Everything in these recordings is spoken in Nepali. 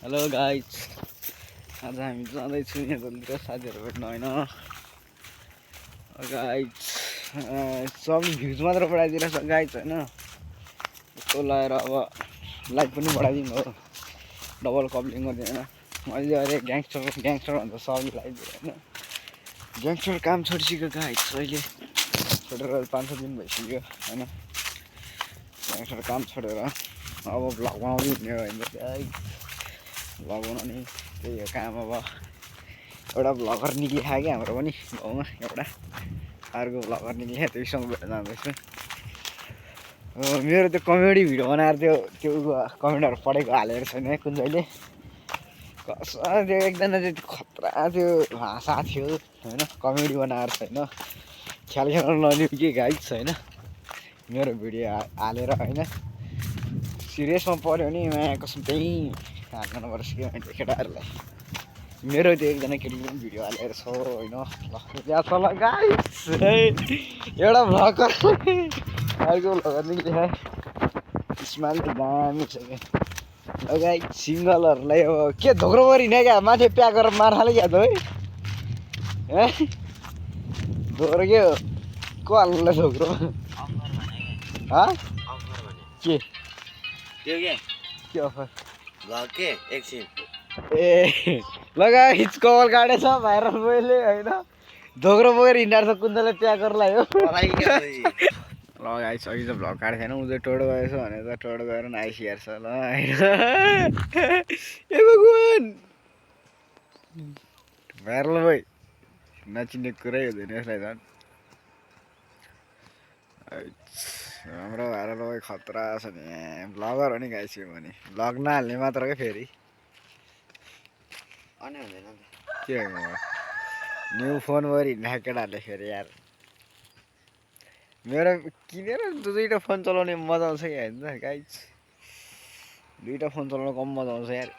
हेलो गाइज, आज हामी जाँदैछौँ यहाँ जल्दी साथीहरू भेट्नु होइन गाइज। सब भ्युज मात्र बढाइदिरहेको छ गाइज होइन। यस्तो लगाएर अब लाइक पनि बढाइदिनु हो, डबल कपलिङ गरिदिनु होइन। मैले अहिले ग्याङ्स्टर भन्छ सबले लगाइदियो होइन। ग्याङ्स्टर काम छोडिसक्यो गाइज, अहिले छोडेर 5-6 दिन भइसक्यो होइन। ग्याङ्स्टर काम छोडेर अब भ्लग बनाउँदै हिँड्ने होइन गाइज। भ्लग बनाउने त्यही हो काम। अब एउटा भ्लगर निक्लिखायो कि हाम्रो पनि गाउँमा एउटा अर्को भ्लगर निक्लिखायो, त्यससँग भेट्न जाँदैछु। मेरो त्यो कमेडी भिडियो बनाएर त्यो कमेन्टहरू पढेको हालेको छैन है कुन चाहिँले। कसरी त्यो एकजना चाहिँ खतरा त्यो भाषा थियो होइन, कमेडी बनाएर छैन, ख्याल नलियो के गाइज होइन। मेरो भिडियो हालेर होइन सिरियसमा पऱ्यो भने माया कसम त्यहीँ हाल्नु पर्छ कि मैले केटाहरूलाई। मेरो त्यो एकजना केटीले पनि भिडियो हालेर छ होइन। ल गाइस एउटा भ्लगर अर्को भ्लगर निक्लियो, स्माइल त दामी छ क्या गाइस। सिङ्गलहरूलाई अब के धोक्रो गरी नै क्या माथि प्याक गरेर मार हाल्यो क्या त है धोक्रो के हो को हाल्नुलाई धोक्रो के अफर के एकछिन ए लगाइज कपाल काटेछ भाइरल मैले होइन। धोक्रो बोकेर हिँडाएर छ कुन्दाले प्याक गरेर लाग्यो। लगाइज अघि त भ्लग काटेको छैन, उनीहरू टोडो गएछ भने त टोडो गएर पनि आइसिहाल्छ ल होइन। ए भगवान् भाइरल भाइ नचिन्ने कुरै हुँदैन यसलाई झन्। हाम्रो भाइरल भाइ खतरा छ नि, भ्लगर हो नि गाइसक्यो भने भ्लग नहाल्ने मात्र क्या फेरि के न्यु फोन गरी हिँड्ने केटाहरूले फेरि यार। मेरो किनेर दुईवटा फोन चलाउने मजा आउँछ क्या होइन गाइज। दुईवटा फोन चलाउनु कम मजा आउँछ यार।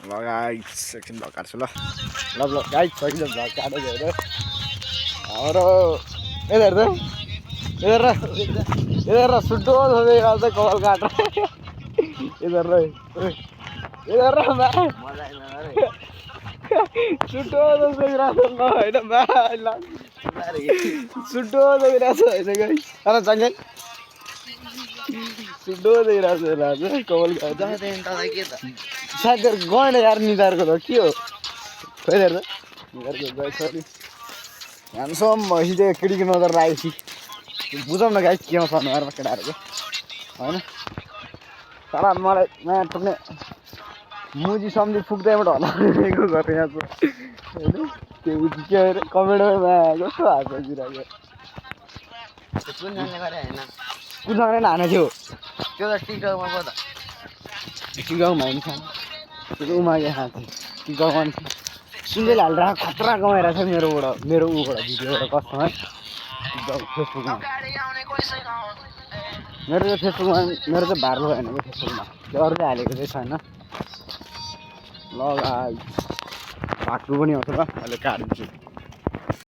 ल गाइज एकछिन भ्लग काट्छु ल ल गाइज सकिन्छ भ्लग काटेको होइन। हाम्रो यदर सुटो हाल्छ कपाल काटेर इधर सुटो जगिरहेको छ होइन सुटो जगिरहेको छ होइन गाइस। तर चङ्गे सुटो जगिरहेको छ कपाल काटेर साथीहरू गएन यार निधारको त के हो खोइदेर त निधारको गएछ नि ह्यान्डसम भएपछि चाहिँ केटीको नजर लागेपछि बुझाउन न गाइस केमा छ अनुहारमा केटाहरूको होइन। तर मलाई नयाँ टुक्ने मुजी सम्झी फुक्दैबाट होला गरेर यहाँ होइन। त्यो के अरे कमेन्टमा कस्तो हात दिइरहेको कुन हाने थियो त्यो त टिकटकमा पो त टिकटकमा हिँड्छ त्यो उमागे खाएको टिकटकमा सुन्दै हालेर खतरा कमाइरहेको छ मेरो उबाट भिडियोबाट कसम है। फेसबुकमा मेरो चाहिँ फेसबुकमा मेरो चाहिँ भाइरल भएन कि फेसबुकमा त्यो अरू चाहिँ हालेको चाहिँ छैन। ल भाग्नु पनि आउँछ ल अहिले काटिदिन्छु।